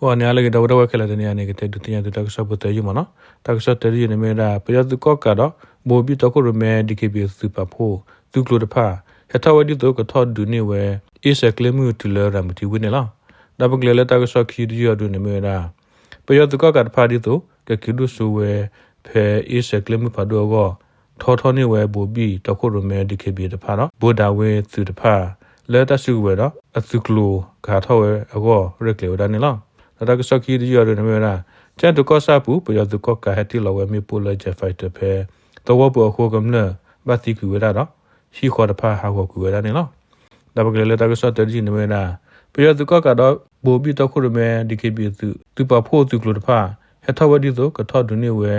ဂီၤန့ၣ်လၢအဂ့ၤ ဒီပုၢ်ဝဲၢ်ခဲလၢာ်, တနံၤအံၤန့ၣ် ကတဲဒုးသ့ၣ်ညါသုတၢ်ကစီၣ်ဖိသၢယုၢ်မးနီၤ. တၢ်ကစီၣ်တၢယုၢ်န့ၣ်မ့ၢ်ဝဲဒၣ် ပယီၤသုးကီၣ်ကးဒီး ဘိၤဘံၣ်တီခိၣ်ရိၣ်မဲ DKBA သုးပာ်ဖှိၣ်သုးကျိၤတဖၣ် ဟဲထီၣ်ဝဲဒ်သိးကထီၣ်ဒုးန့ၢ်ဝဲ အ့စဲးကျဲမုၢ်တုၤလၢရၤမတံဝ့ၢ်န့ၣ်လီၤ. ဒီးပကလဲၤလၢတၢ်ကစီၣ်ခံတယုၢ်အဒုန့ၣ်မ့ၢ်ဝဲဒၣ် ပယီၤသုးကီၣ်ကးတဖၣ်ဒ်သိး ကက့ၤဒိၣ်စိဝဲ ဖဲအ့စဲးကျဲမုၢ်ဖးဒိၣ်အဂီၢ် ထီထီၣ်န့ၢ်ဝဲဘိၤဘံၣ်တီခိၣ်ရိၣ်မဲ DKBA တဖၣ်ဒီး ဘိၤဒၤဝ့သုးတဖၣ် လၢတၢ်စုကဝဲၤဒီး အသုးကျိၤကဟးထီၣ်ဝဲအဂီၢ် ရဲၣ်ကျဲၤဝဲဒၣ်န့ၣ်လီၤ. ဒီးတၢ်ကစီၣ်ခံတယုၢ်အဒုန့ၣ်မ့ၢ်ဝဲဒၣ် ကၠဲၣ်တကီၢ်ဆၣ်ပူၤ ပယီၤသုးကီၣ်ကးဟဲတ့ၢ်လီၤဝဲမ့ၣ်ပိၢ်လၢ jet fighter ဖဲ သဝီပူၤအဃိ ကမျၢၢ်ဘၣ်သံကွံာ်ဝဲဒၣ်ဒီး ဟံၣ်ဃီတဖၣ်ဟးဂီၤကွံာ်ဝဲဒၣ်န့ၣ်လီၤ. ဒီးပကလဲၤလၢတၢ်ကစီၣ်တၢတယုၢ်န့ၣ်မ့ၢ်ဝဲဒၣ် ပယီၤသုးကီၣ်ကးဒီး ဘိၤဘံၣ်တီခိၣ်ရိၣ်မဲ DKBA သုး သုးပာ်ဖှိၣ်သုးကျိၤတဖၣ် ဟဲထီၣ်ဝဲဒ်သိး ကထီၣ်ဒုးန့ၢ်ဝဲ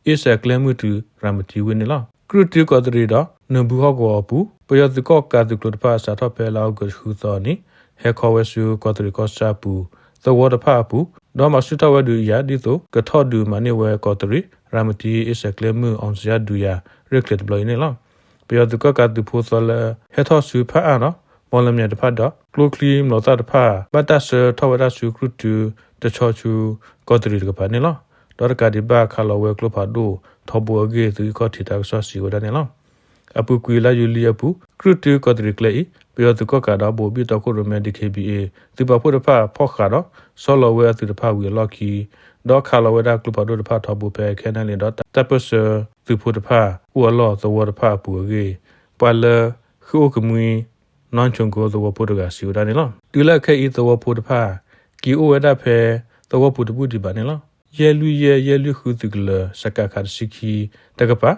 အ့စဲးကျဲမုၢ်တုၤရၤမတံဝ့ၢ်န့ၣ်လီၤ. ကြုၢ်တုကီးတရံးဒီး နဘူးဟီၣ်ကဝီၤအပူၤ ပယီၤသုးကီၣ်ကးသုးကျိၤတဖၣ် စးထီၣ်ဖဲလါအီကူးဃုသီအနံၤ ဟဲခီဝဲဆူကီးတရံးကီၢ်ဆၣ်ပူၤ သဝီတဖၣ်အပူၤ ဒီးမၤဆူၣ်ထီၣ်ဝဲဒုးယၤ ဒ်သိးကထီၣ်ဒုးမၤန့ၢ်ဝဲကီးတရံး ရၤမတံ အ့စဲးကျဲမုၢ် အောင်ဇေယျ ဒုးယၤ ရဲၣ်ကျဲၤတဘျီအံၤန့ၣ်လီၤ. ပယီၤသုးကီၣ်ကးသုးဖိသီလၢ ဟဲထီၣ်ဆူဖၣ်အၣ်ဒီး မီၣ်လမၠဲၤတဖၣ်ဒီး ကျိချံမျိာ်သၣ်တဖၣ် ဘၣ်တၢ်ဆှၢထီၣ်ဝဲဒၣ်ဆူကြုၢ်တုတဆီဆူ ကီးတရံးတကပၤန့ၣ်လီၤ. ဒီးတကးဒံးဘၣ်ခးလီၤဝဲကျိဖးဒိၣ်ထီဘိအဂ့ၢ် သုးဂံၢ်ခီၣ်ထံးတၢ်ကစီၣ်စံးဝဲဒၣ်န့ၣ်လီၤ. အပူၤကွံာ်လါယူၤလံအပူၤ ကြုၢ်တုကီးတရံးကျဲအံၤ ပယီၤသုးကီၣ်ကးဒီး ဘိၤဘံၣ်တီခိၣ်ရိၣ်မဲ DKBA သုးပာ်ဖှိၣ်တဖၣ်ဖီၣ်ဃာ်ဒီး ဆီလီၤဝဲအသုးတဖၣ်ဝံၤအလီၢ်ခံ ဒီးခးလီၤဝဲဒၣ်ကျိဖးဒိၣ်တဖၣ်ထီဘိဖဲ KNLA ဒီးတၢ်ပၢၢ်ဆၢသုးဖိတဖၣ်အိၣ်အလီၢ်သဝီတဖၣ်အပူၤအဂ့ၢ် ပှၤလၢဃုအိၣ်ကမှံ နီၢ်ဆိကိသဝီဖိတဂၤစံးဝဲဒၣ်န့ၣ်လီၤ. တုၤလၢခဲအံၤသဝီဖိတဖၣ် က့ၤအိၣ်ဝဲဒၣ်ဖဲသဝီပူၤတဘူၣ်ဒံးဘၣ်န့ၣ်လီၤ. ယဲၢ်လွံၢ်ယဲၢ် ယဲၢ်လွံၢ်ဃုသုးကလၢၤ စကခ တဆံခံတကပၤ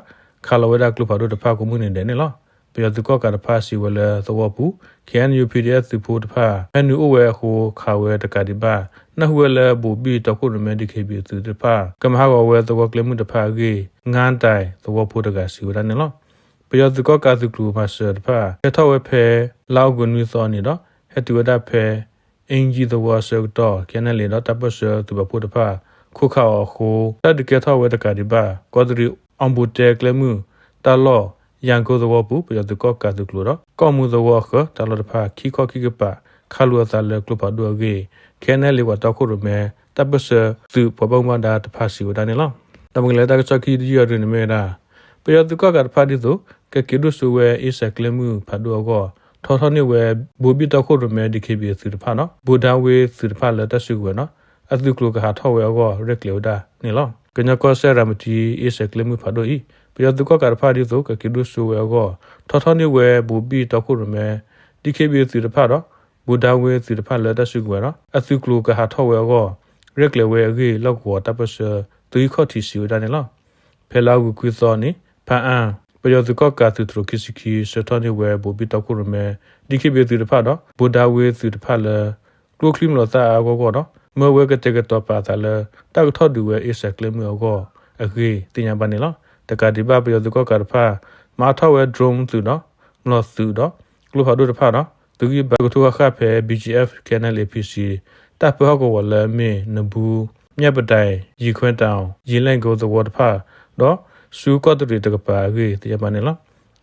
ခးလီၤဝဲဒၣ်ကျိဖးဒိၣ်တဖၣ်ကိးမုၢ်နံၤဒဲးန့ၣ်လီၤ. ပယီၤသုးကီၣ်ကးတဖၣ်စံးဝဲလၢသဝီပူၤ KNU PDF သုးဖိတဖၣ် ဟဲနုာ်အိၣ်ဝဲအဃိ ခးဝဲတကးဒံးဘၣ် နၢ်ဟူဝဲလၢဘိၤဘံၣ်တီခိၣ်ရိၣ်မဲ DKBA သုးတဖၣ် ကမၤဟးဂီၤဝဲသဝီကျဲမုၢ်တဖၣ်အဂ့ၢ် ငါးတိုင်သဝီဖိတဂၤစံးဝဲဒၣ်န့ၣ်လီၤ. ပယီၤသုးကီၣ်ကးသုးကျိၤမၤစၢၤတဖၣ် ဟဲထီၣ်ဝဲဖဲလါအီကူးနွံသီအနံၤဒီး ဟဲတုၤဝဲဒၣ်ဖဲ အ့ၣ်ကၠံၣ်သဝီအဆၢကတီၢ် KNLA ဒီးတၢ်ပၢၢ်ဆၢသုးပာ်ဖှိၣ်တဖၣ် ခိးခးအီၤအဃိ တၢ်ဒုးကဲထီၣ်ဝဲတကးဒံးဘၣ် ကီးတရံးအီဘိးတဲကျဲမုၢ်တၢ်လီၢ် ယၣ်ကိသဝီပူၤ ပယီၤသုးကီၣ်ကးသုးကျိၤဒီး ကီၢ်မူသဝီအဃၢၤတၢ်လီၢ်တဖၣ် ခံခီခံကပၤ ခးလိာ်အသးလၢကျိဖးဒိၣ်အဂ့ၢ် KNLA ပှၤတီခိၣ်ရိၣ်မဲ တၢ်ပၢၢ်ဆၢသုးပှၤဘၣ်မူဘၣ်ဒါတဖၣ်စံးဝဲဒၣ်န့ၣ်လီၤ. ဒီးပကလဲၤတၢ်ကစီၣ်ခံတယုၢ်အဒုန့ၣ်မ့ၢ်ဝဲဒၣ် ပယီၤသုးကီၣ်ကးတဖၣ်ဒ်သိး ကက့ၤဒိၣ်စိဝဲအ့စဲးကျဲမုၢ်ဖးဒိၣ်အဂီၢ် ထီထီၣ်န့ၢ်ဝဲ ဘိၤဘံၣ်တီခိၣ်ရိၣ်မဲ DKBA သုးတဖၣ်ဒီး ဘိၤဒၤဝ့သုးတဖၣ်လၢတၢ်စုကဝဲၤဒီး အသုးကျိၤကဟးထီၣ်ဝဲအဂီၢ် ရဲၣ်ကျဲၤဝဲဒၣ်န့ၣ်လီၤ. ကညီကီၢ်စဲၣ်ရၤမတံ အ့စဲးကျဲမုၢ်ဖးဒိၣ်အံၤ ပယီၤသုးကီၣ်ကးတဖၣ်ဒ်သိး ကက့ၤဒိၣ်စိဝဲအဂီၢ် ထီထီၣ်န့ၢ်ဝဲ ဘိၤဘံၣ်တီခိၣ်ရိၣ်မဲ DKBA သုးတဖၣ်ဒီး ဘိၤဒၤဝ့သုးတဖၣ်လၢတၢ်စုကဝဲၤဒီး အသုးကျိၤကဟးထီၣ်ဝဲအဂီၢ် ရဲၣ်ကျဲၤဝဲအဂ့ၢ် လီၢ်ကဝီၤတၢ်ပၢၢ်ဆၢသုးဂံၢ်ခီၣ်ထံးစံးဝဲဒၣ်န့ၣ်လီၤ. ဖဲလါအီကူးခွံသီန့ၣ် ဖၣ်အၣ် ပယီၤသုးကီၣ်ကးသုးတြိၤခံဆံခံ ဆှၢထီၣ်န့ၢ်ဝဲ ဘိၤဘံၣ်တီခိၣ်ရိၣ်မဲ DKBA သုးတဖၣ်ဒီး ဘိၤဒၤဝ့သုးတဖၣ်လၢ ကျိချံမျိာ်သၣ်အါအါဂီၢ်ဂီၢ်ဒီး မၢဝဲကတဲာ်ကတီၤပာ်အသးလၢ တၢ်ကထီၣ်ဒုးဝဲအ့စဲးကျဲမုၢ်အဂီၢ်အဂ့ၢ် သ့ၣ်ညါဘၣ်န့ၣ်လီၤ. တကးဒံးဘၣ် ပယီၤသုးကီၣ်ကးတဖၣ် မၤထီၣ်ဝဲ drone သုးဒီး မျိာ်သုးဒီး ကျိဖးဒိၣ်တဖၣ်ဒီး သုးဂံၢ်ဘါကထိဃၣ်ဃၣ်ဖဲ BGF KNLA PC တၢ်ပၢဟီၣ်ကဝီၤလၢအမ့ၢ် နဘူး, မၠၣ်ပဒဲး, ယံၤခွဲတၣ်, ယံၤလဲၣ်ကိသဝီတဖၣ် ဒီးဆူကီၢ်တရံးတကပၤအဂ့ၢ် သ့ၣ်ညါဘၣ်န့ၣ်လီၤ.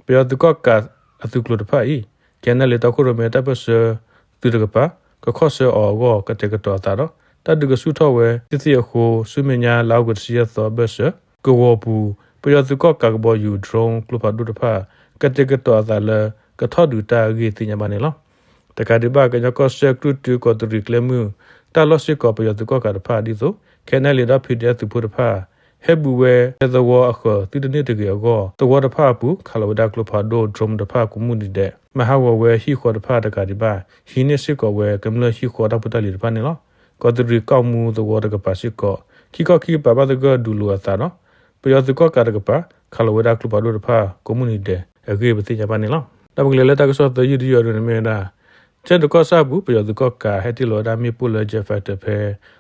ပယီၤသုးကီၣ်ကးအသုးကျိၤတဖၣ်အံၤ KNLA တီခိၣ်ရိၣ်မဲတၢ်ပၢၢ်ဆၢသုးတကပၤ ကခီၣ်ဆၢအီၤအဂီၢ် ကတဲာ်ကတီၤအသးဒီး တၢ်ဒုးကဆူၣ်ထီၣ်ဝဲသ့ၣ်သ့ၣ်အဃိ ဆူမဲာ်ညါလါအီကူးတဆံယဲၢ်သီအဘၢၣ်စၢၤ ကဝီၤပူၤ ပယီၤသုးကီၣ်ကးကဘီယူၤ drone ကျိဖးဒိၣ်တဖၣ် ကတဲာ်ကတီၤအသးလၢ ကထီၣ်ဒုးတၢ်အဂ့ၢ် သ့ၣ်ညါဘၣ်န့ၣ်လီၤ. တကးဒံးဘၣ် ကညီကီၢ်စဲၣ် ကြုၢ်တုကီးတရံးကျဲမုၢ် တၢ်လီၢ်စ့ၢ်ကီး ပယီၤသုးကီၣ်ကးတဖၣ်ဒ်သိး KNLA ဒီး PDF သုးဖိတဖၣ် ဟဲဘူးဝဲဖဲသဝီအဃၢၤ သုတန့ၢ်တဂ့ၤအဂီၢ် သဝီတဖၣ်အပူၤ ခးလီၤဝဲဒၣ်ကျိဖးဒိၣ် drone တဖၣ်ကိးမုၢ်နံၤဒဲး မၤဟးဂီၤဝဲဟံၣ်ဃီတဖၣ်တကးဒံးဘၣ် ဟံးန့ၢ်စ့ၢ်ကီးဝဲကမျၢၢ်ဟံၣ်ဃီတၢ်ဖိတၢ်လံၤတဖၣ်န့ၣ်လီၤ. ကီးတရံးကီၢ်မူသဝီတကပၤစ့ၢ်ကီး ခံခီခံကပၤဘၣ်သဂၢၢ်ဒုးလိာ်အသးဒီး ပယီၤသုးကီၣ်ကးတကပၤ ခးလီၤဝဲဒၣ်ကျိဖးဒိၣ်တဖၣ်ကိးမုၢ်နံၤဒဲးအဂ့ၢ် ပသ့ၣ်ညါဘၣ်န့ၣ်လီၤ. ဒီးပကလဲၤလၢတၢ်ကစီၣ်သၢယုၢ်တယုၢ်အဒုန့ၣ်မ့ၢ်ဝဲဒၣ် ကၠဲၣ်တကီၢ်ဆၣ်အပူၤ ပယီၤသုးကီၣ်ကးဟဲတ့ၢ်လီၤဝဲဒၣ်မ့ၣ်ပိၢ်လၢ jet fighter ဖဲ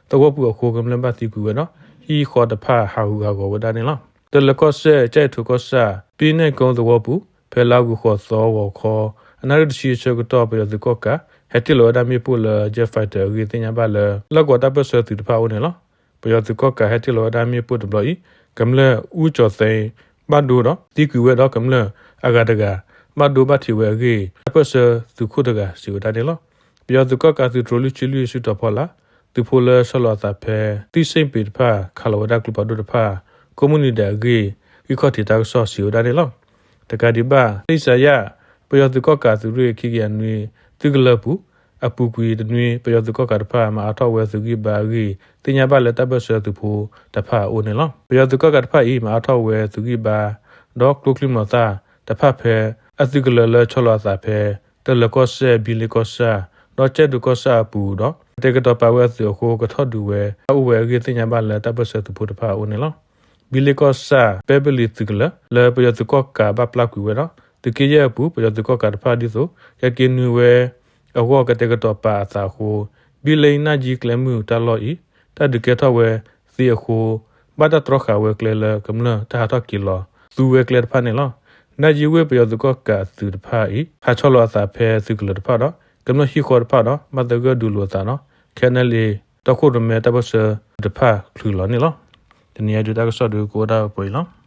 သဝီပူၤအဃိ ကမျၢၢ်ဘၣ်သံကွံာ်ဝဲဒီး ဟံၣ်ဃီတဖၣ်ဟးဂူာ်ဟးဂီၤဝဲဒၣ်န့ၣ်လီၤ. တလၢၤကီၢ်စဲၣ် ကၠဲၣ်ထိးကီၢ်ဆၣ် ပံနဲၣ်ကိသဝီပူၤ ဖဲလါအီကူးဃိးသီဂီၤခီ အနၣ်ရံၣ်တဆံအဆၢကတီၢ် ပယီၤသုးကီၣ်ကး ဟဲတ့ၢ်လီၤဝဲဒၣ်မ့ၣ်ပိၢ်လၢ jet fighter အဂ့ၢ် သ့ၣ်ညါဘၣ်လၢ လီၢ်ကဝီၤတၢ်ပၢၢ်ဆၢသုးတဖၣ်အအိၣ်န့ၣ်လီၤ. ပယီၤသုးကီၣ်ကးဟဲတ့ၢ်လီၤဝဲဒၣ်မ့ၣ်ပိၢ်တဘျီအံၤ ကမျၢၢ် အူကၠီၤသဲ ဘၣ်ဒိဒီး သံကွံာ်ဝဲဒီးကမျၢၢ်အဂၤတဂၤ ဘၣ်ဒိဘၣ်ထံးဝဲအဂ့ၢ် တၢ်ပၢၢ်ဆၢသုးခိၣ်တဂၤစံးဝဲဒၣ်န့ၣ်လီၤ. ပယီၤသုးကီၣ်ကးသုးတြိၤလွံၢ်ဆံလွံၢ် စုတီၤဖီလာ် သုးဖိလၢဆီလီၤအသးဖဲ သံၣ်စ့ၣ်ပ့ၤတဖၣ် ခးလီၤဝဲဒၣ်ကျိဖးဒိၣ်တဖၣ် ကိးမုၢ်နံၤဒဲးအဂ့ၢ် ဂံၢ်ခီၣ်ထံးတၢ်ကစီၣ်စံးဝဲဒၣ်န့ၣ်လီၤ. တကးဒံးဘၣ် သ့ၣ်စၤယၣ် ပယီၤသုးကီၣ်ကးသုးရ့ၣ်ခံကယၤနွံ သုးကလၢၤပူၤ အပူၤကွံာ်တနွံ ပယီၤသုးကီၣ်ကးတဖၣ် မၤအါထီၣ်ဝဲသုးဂံၢ်ဘါအဂ့ၢ် သ့ၣ်ညါဘၣ်လၢတၢ်ပၢၢ်ဆၢသုးဖိတဖၣ်အအိၣ်န့ၣ်လီၤ. ပယီၤသုးကီၣ်ကးတဖၣ်အံၤ မၤအါထီၣ်ဝဲသုးဂံၢ်ဘါ ဒီးကျိချံမျိာ်သၣ်တဖၣ်ဖဲ အသုးကလၢၤလၢဆီလီၤအသးဖဲ တလၢၤကီၢ်စဲၣ် ဘံလ့ကီၢ်ဆၣ် ဒီးကၠဲၣ်ဒိကီၢ်ဆၣ်အပူၤဒီး ကတဲာ်ကတီၤပာ်ဝဲအသုးအဃိ ကထီၣ်ဒုးဝဲတၢ်အိၣ်ဝဲအဂ့ၢ် သ့ၣ်ညါဘၣ်လၢတၢ်ပၢၢ်ဆၢသုးဖိတဖၣ်အအိၣ်န့ၣ်လီၤ. ဘံလ့ကီၢ်ဆၣ် ပဲဘလံၤသုးကလၢၤ လၢပယီၤသုးကီၣ်ကးဘၣ်ပျၢ်ကွံာ်ဝဲဒီး သုးက့ယဲၢ်အပူၤ ပယီၤသုးကီၣ်ကးတဖၣ်ဒ်သိး ကက့ၤနုာ်ဝဲအဂီၢ် ကတဲာ်ကတီၤပာ်အသးအဃိ ဘံလ့နၢ်ယံၤကျဲမုၢ်တၢ်လီၢ်အံၤ တၢ်ဒုးကဲထီၣ်ဝဲသ့အဃိ ဘၣ်တၢ်တြီဃာ်ဝဲကျဲလၢကမျၢၢ်တၢ်ဟးထီၣ်က့ၤလီၤ သူဝဲကျဲတဖၣ်န့ၣ်လီၤ. နၢ်ယံၤဝ့ၢ် ပယီၤသုးကီၣ်ကးအသုးတဖၣ်အံၤ ဟးဆီလီၤအသးဖဲသုးကလၢၤတဖၣ်ဒီး ကမျၢၢ်ဟံၣ်ဃီတဖၣ်ဒီး ဘၣ်သဂၢၢ်ဒုးလိာ်အသးဒီး ခဲနလ့ တီခိၣ်ရိၣ်မဲတၢ်ပၢၢ်ဆၢတဖၣ်ချုးလီၤန့ၣ်လီၤ. တနံၤအံၤဒုးတၢ်ကစီၣ်ဒုးကအိၣ်ဒၣ်ပှဲၤအံၤလီၤ.